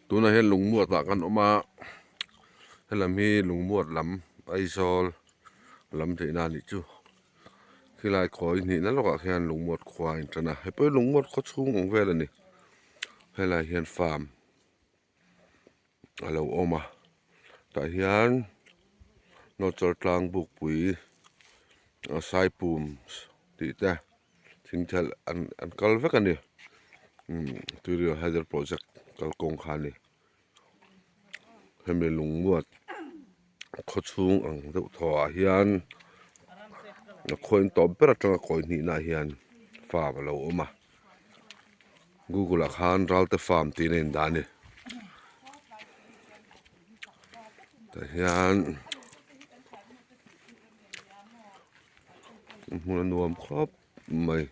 Tunah hian lungmuat ah kan awm a helam hi lungmuat lam Aizawl lam theihna a nih chu khilai khawi hnihna lawkah khian lungmuat khua a intan a hei pawh hi lungmuat khaw chhung ang vel a ni helaiah hian farm a lo awm a tah hian nawhchawr tlang bukpui saipum tih te thingthelh an an kal vek a ni umm tuirial hydel project kalkawng kha a ni hemi lungmuat khaw chhung ang deuh thaw ah hian a khaw in tawp ber atanga kawi hnihna ah hian farm a lo awm a google ah khan ralte farm tiin a indah a ni tah hian hmun a nuam khawp mai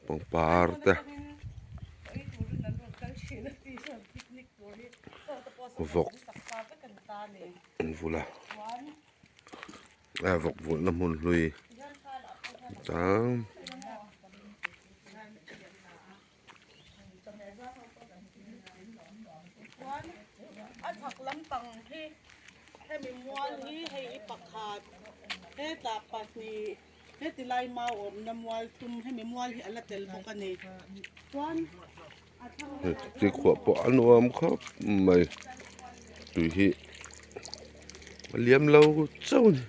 pangpar te vawk an vulh a vawk vulhna hmun hlui chuan. A chhak lampang hi hemi mual hi hei hi pakhat hetah pahnih heti lai mau awmna mual thum hemi mual hi a la tel bawk a ni chuan a thlang lamah Tui khuah pawh a nuam khawp mai tui hi a liam lo chauh a ni.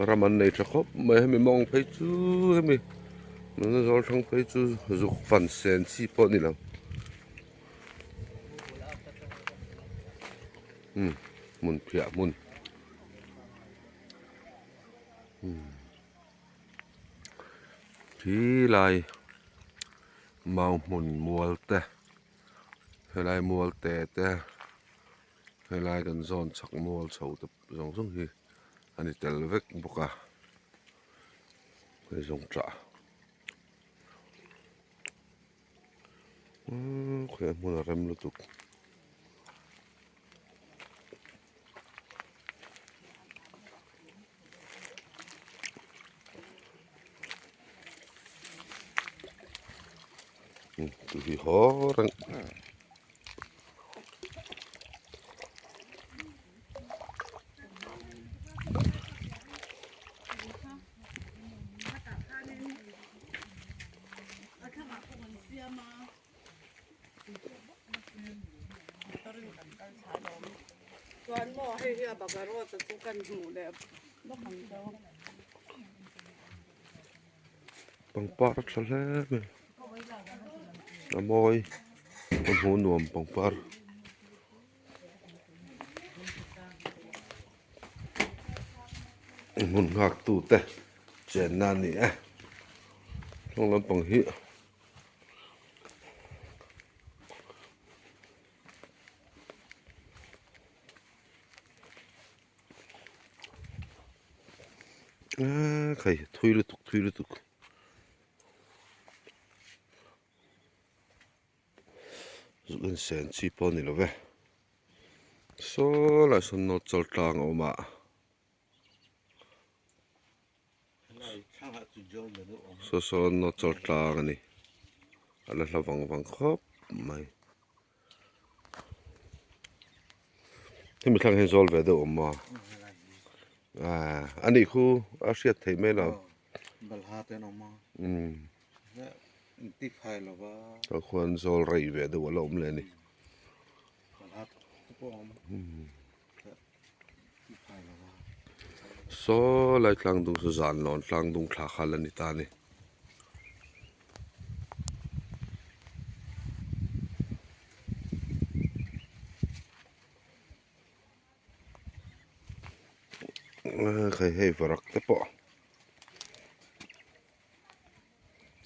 Ram an nei tha khawp mai hemi mawng phei chu hemi nuna zawl thlang phei chu zuk fan sen chi pawh a ni lo umm hmun phiah hmun umm khi lai mau hmun mual te helai mual te te. Helai kan zawn chak mual chho te zawng zawng hi a ni tel vek bawk a hei zawng tah umm khawiah hmun a rem lutuk. Tui haw reng. Pangpar a tha hle mai a mawi a hmuh nuam pangpar. Hmun nghak tute chenna a ni e hnung lampang hi. Aaa khai thui lutuk thui lutuk zuk en sen chi pawh a ni lo ve saw lai sawn nawt chawl tlang a awm a. Saw sawn nawt chawl tlang a ni a la hla vang vang khawp mai. Hemi thlang hian zawl ve deuh awm a a nih khu a hriat theih mai lo umm tah khuan zawl rei ve deuh a la awm leh a ni saw lai tlang dung saw zan lawn tlang dung thla kha la ni ta a ni. Hei hei varak te pawh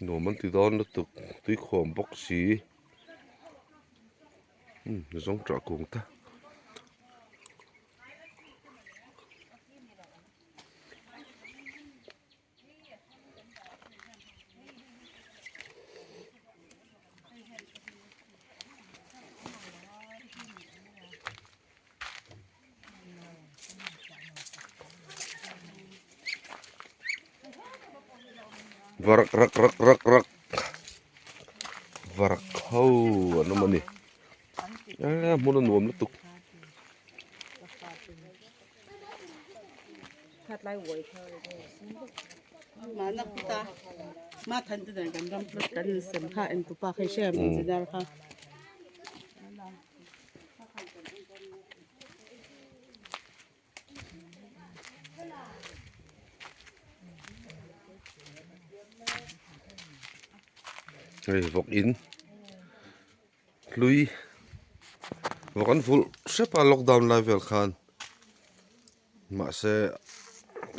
nuam an ti dawn lutuk tuikhawm bawk si umm zawngṭah kung te. Varak rak rak rak rak varak ho an awm a ni eee hmun a nuam lutuk. Hei vawk in hlui vawk an vulh hrep a lockdown lai vel khan mahse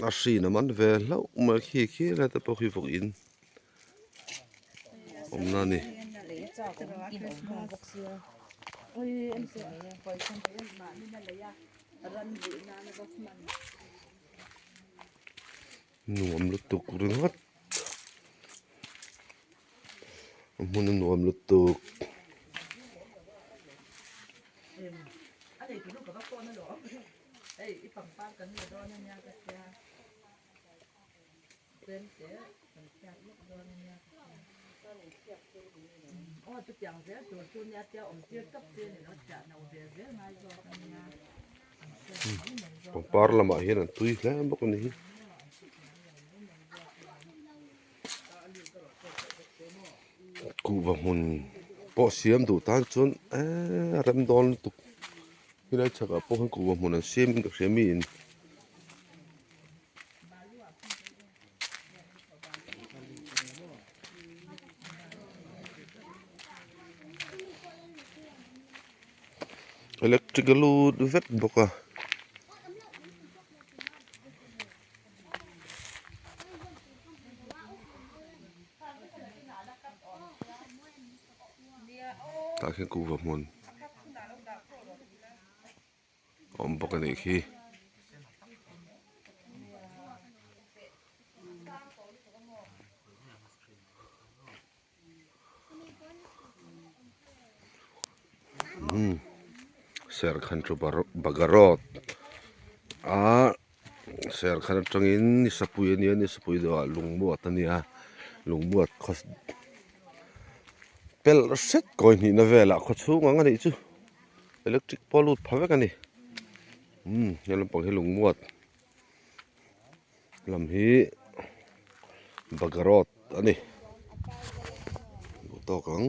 a hrin a man ve hlauh mai khi khi lai te pawh khi vawk in awmna a ni. Nuam lutuk ringawt a hmun a nuam lutuk. Pangpar lamah hian an tui hle bawk a ni hi. Kuhva hmun pawh siam duh tan chuan eee a rem dawn lutuk helai chhakah pawh hian kuhva hmun an siam in ka hria miin. Electric a lut vek bawk a. Tah khian kuhva hmun a awm bawk a nih khi. Umm serkhan chu bagarawt a serkhan atangin ni sapui a nia ni sapui deuhah lungmuat a nia lungmuat khaw pelh hret kawi hnihna velah khaw chhung ang a nih chu electric pawh a lut pha vek a ni umm he lampang hi lungmuat lam hi bagarawt a ni duh tawk ang.